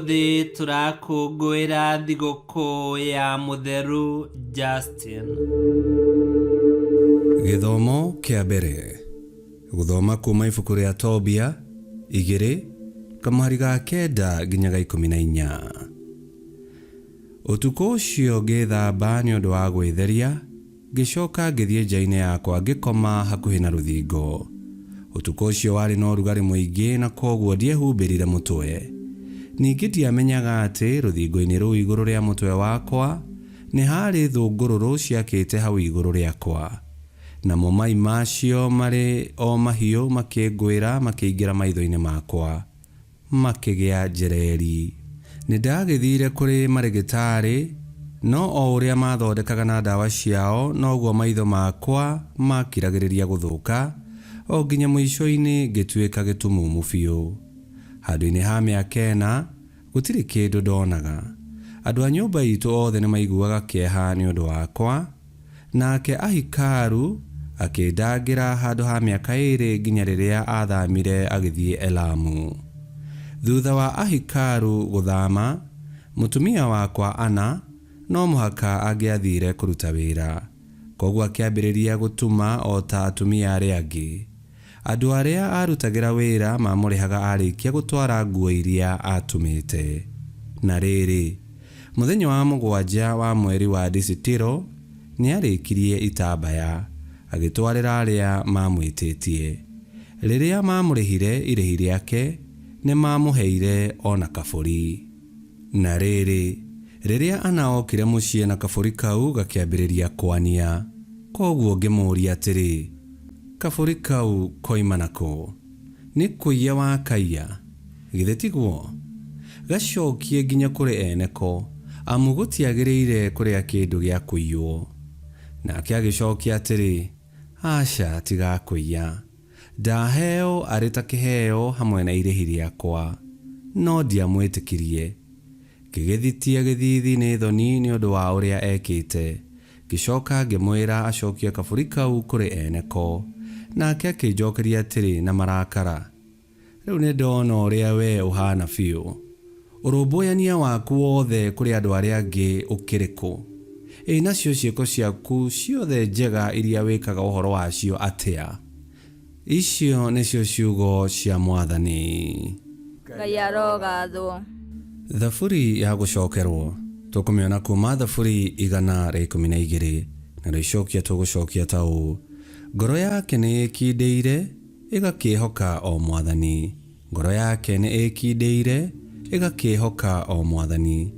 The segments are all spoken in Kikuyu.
Ũmũthĩ tũrakũngũĩra thigũkũ ya Mũtheru Justin. Gĩthomo kĩa mbere. Gũthoma kuuma ibuku rĩa Tobia igĩrĩ kamũhari ga kenda nginya ga 14. Ũtukũ ũcio ngĩĩthamba nĩ ũndũ wa gwĩtheria, ngĩcoka ngĩthiĩ nja-inĩ yakwa ngĩkoma hakuhĩ na rũthingo. Ũtukũ ũcio warĩ na ũrugarĩ mũingĩ na kwoguo ndiehumbĩrire mũtwe. Ningĩ ndiamenyaga atĩ rũthingo-inĩ rũu igũrũ rĩa mũtwe wakwa nĩ haarĩ thũngũrũrũ ciakĩte hau igũrũ rĩakwa. Namo mai macio marĩ o mahiũ makĩngwĩra makĩingĩra maitho-inĩ makwa. Makĩgĩa njereeri. Nĩndagĩthiire kũrĩ marĩgĩtarĩ, no o ũrĩa maathondekaga na ndawa ciao noguo maitho makwa maakiragĩrĩria gũthũka, o nginya mũico-inĩ ngĩtuĩka gĩtumumu biũ. Handũ-inĩ ha mĩaka ĩna, gũtirĩ kĩndũ ndonaga. Andũ a nyũmba itũ othe nĩmaiguaga kĩeha nĩ ũndũ wakwa. Nake Ahikaru akĩndangĩra handũ ha mĩaka ĩĩrĩ nginya rĩrĩa aathamire agĩthiĩ Elamu. Thutha wa Ahikaru gũthama, mũtumia wakwa Ana no mũhaka angĩathiire kũruta wĩra. Kwoguo akĩambĩrĩria gũtuma o ta atumia arĩa angĩ. Andũ arĩa aarutagĩra wĩra maamũrĩhaga aarĩkia gũtwara nguo iria aatumĩte. Na rĩrĩ, mũthenya wa mũgwanja wa mweri wa Disitiro, nĩarĩkirie itambaya, agĩtwarĩra arĩa maamwĩtĩtie. Rĩrĩa maamũrĩhire irĩhi rĩake, nĩmamũheire o na kabũri. Na rĩrĩ, rĩrĩa Ana ookire mũciĩ na kabũri kau gakĩambĩrĩria kwania. Kwoguo ngĩmũũria atĩrĩ, Kabũri kau koima na kũ? Nĩ kũiya wakaiya, githĩ tiguo? Gacokie nginya kũrĩ ene ko, amu gũtiagĩrĩire kũrĩa kĩndũ gĩa kũiywo. Nake agĩcokia atĩrĩ, Aca, ti ga kũiya. Ndaheo arĩ ta kĩheo hamwe na irĩhi rĩakwa. No ndiamwĩtĩkirie. Ngĩgĩthitia gĩthiithi nĩ thoni nĩ ũndũ wa ũrĩa ekĩte. Ngĩcoka ngĩmwĩra acokie kabũri kau kũrĩ ene ko. Nake akĩnjokeria atĩrĩ na marakara, Rĩu nĩ ndona ũrĩa wee ũhaana biũ. Ũrũmbũyania waku wothe kũrĩ andũ arĩa angĩ ũkĩrĩ kũ? Ĩ nacio ciĩko ciaku ciothe njega iria wĩkaga ũhoro wacio atĩa? Icio nĩcio ciugo cia Mwathani. Ngai arogathwo. Thaburi ya gũcokerwo tũkũmĩona kuuma Thaburi 112, narĩo icokia tũgũcokia ta ũũ, Ngoro yake nĩĩkindĩire, ĩgakĩĩhoka o Mwathani. Ngoro yake nĩĩkindĩire, ĩgakĩĩhoka o Mwathani.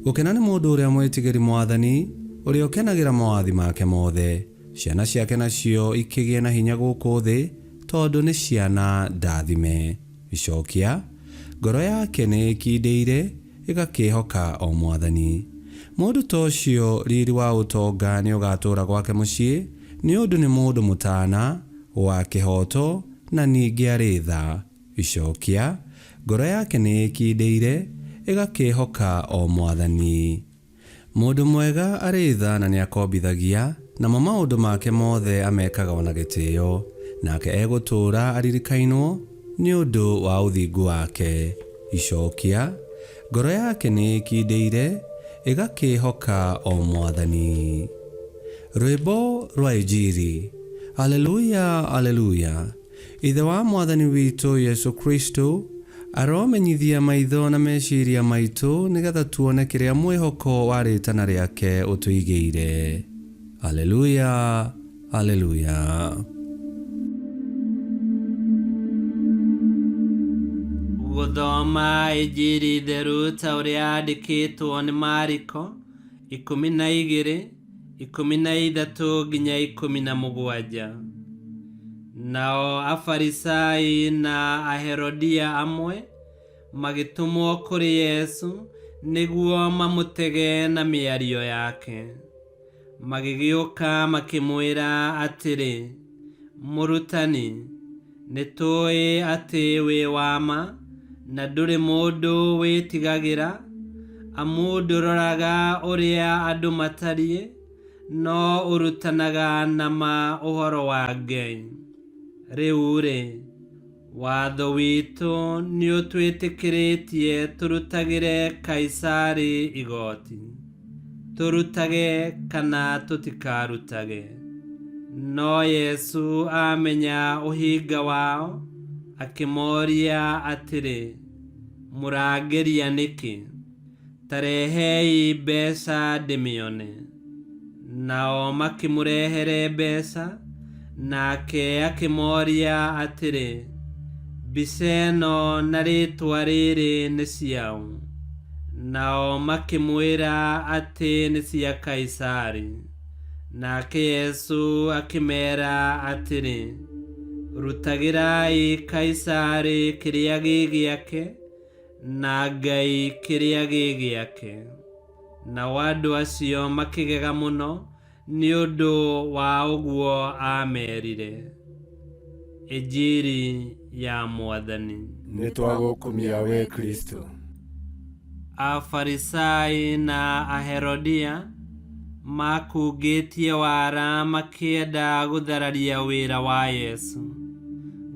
Gũkena nĩ mũndũ ũrĩa mwĩtigĩri Mwathani, ũrĩa ũkenagĩra mawathi make mothe. Ciana ciake nacio ikĩgĩe na hinya gũkũ thĩ, tondũ nĩ ciana ndathime. Icokia, Ngoro yake nĩĩkindĩire, ĩgakĩĩhoka o Mwathani. Mũndũ ta ũcio riri wa ũtonga nĩũgatũũra gwake mũciĩ, nĩ ũndũ nĩ mũndũ mũtaana, wa kĩhooto, na ningĩ arĩ tha. Icokia, Ngoro yake nĩĩkindĩire, ĩgakĩĩhoka o Mwathani. Mũndũ mwega arĩ tha na nĩakombithagia, namo maũndũ make mothe amekaga o na gĩtĩo, nake egũtũũra aririkainwo nĩ ũndũ wa ũthingu wake. Icokia, Ngoro yake nĩĩkindĩire, ĩgakĩĩhoka o Mwathani. Rwĩmbo rwa Injiri. Aleluya, Aleluya! Ithe wa Mwathani witũ Yesũ Kristo aromenyithia maitho na meciria maitũ nĩ getha tuone kĩrĩa mwĩhoko wa rĩĩtana rĩake ũtũigĩire. Aleluya, Aleluya. Gũthoma Injiri theru ta ũrĩa yandĩkĩtwo nĩ Mariko 12, 13 nginya 17. Nao Afarisai na Aherodia amwe magĩtũmwo kũrĩ Yesu nĩguo mamũtege na mĩario yake. Magĩgĩũka makĩmwĩra atĩrĩ, Mũrutani, nĩtũũĩ atĩ wĩ wa ma, na ndũrĩ mũndũ wĩtigagĩra, amu ndũroraga ũrĩa andũ matariĩ, no ũrutanaga na ma ũhoro wa Ngai. Rĩu-rĩ, Watho witũ nĩũtwĩtĩkĩrĩtie tũrutagĩre Kaisari igoti, tũrutage kana tũtikarutage? No Yesu amenya ũhinga wao, akĩmoria atĩrĩ, mũrangeria nĩkĩ? Ta rehei mbeca ndĩmĩone. Nao makĩmũrehere mbeca, nake akĩmoria atĩrĩ, mbica ĩno na rĩĩtwa rĩrĩ nĩ ciaũ? Nao makĩmwĩra atĩ nĩ cia Kaisari. Nake Yesu akĩmeera atĩrĩ, rutagĩrai Kaisari kĩrĩa gĩ gĩake, na Ngai kĩrĩa gĩ gĩake. Nao andũ acio makĩgega mũno nĩ ũndũ wa ũguo aamerire. Injiri ya Mwathani. Nĩ twagũkumia we Kristo. Afarisai na Aherodia makungĩtie wara makĩenda gũthararia wĩra wa Yesu.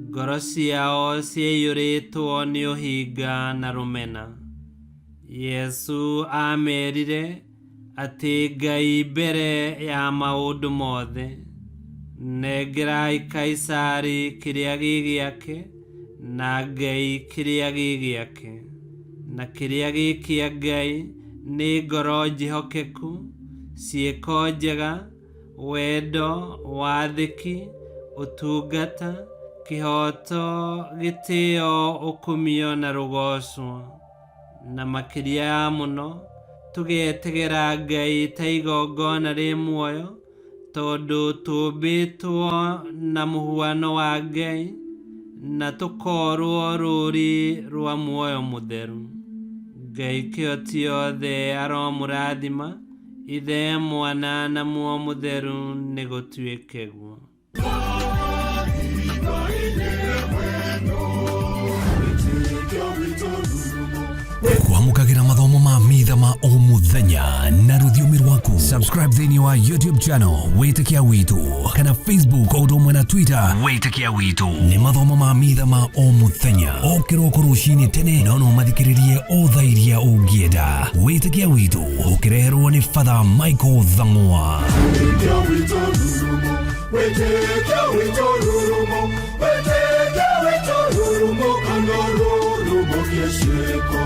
Ngoro ciao ciaiyũrĩtwo nĩ ũhinga na rũmena. Yesu aamerire atĩ Ngai mbere ya maũndũ mothe. Nengerai Kaisari kĩrĩa gĩ gĩake, na Ngai kĩrĩa gĩ gĩake. Na kĩrĩa gĩ kĩa Ngai nĩ ngoro njĩhokeku, ciĩko njega, wendo, wathĩki, ũtungata, kĩhooto, gĩtĩo, ũkumio na rũgocwo. Na makĩria ya mũno, tũgetegera Ngai ta igongona rĩ muoyo, tondũ tũmbĩtwo na mũhuano wa Ngai, na tũkorwo rũũri rwa muoyo mũtheru. Ngai kĩhoti othe aromũrathima, Ithe, Mwana na Muoyo Mũtheru, nĩ gũtuĩke guo. Kwamũkagĩra mathomo ma mitha ma o mũthenya na rũthiomi rwaku. Subscribe thĩinĩ wa YouTube channel Wĩtĩkia Witũ kana Facebook o ũndũ ũmwe na Twitter Wĩtĩkia Witũ. Nĩ mathomo ma mitha ma o mũthenya o kĩroko rũcinĩ tene, no no mathikĩrĩrie o thaa iria ũngĩenda. Wĩtĩkia Witũ ũkĩreherwo nĩ Father Michael Thang'wa. Wĩtĩkia witũ rurumo, wĩtĩkia witũ rurumo, wĩtĩkia witũ rurumo, kana rurumo kĩciĩko.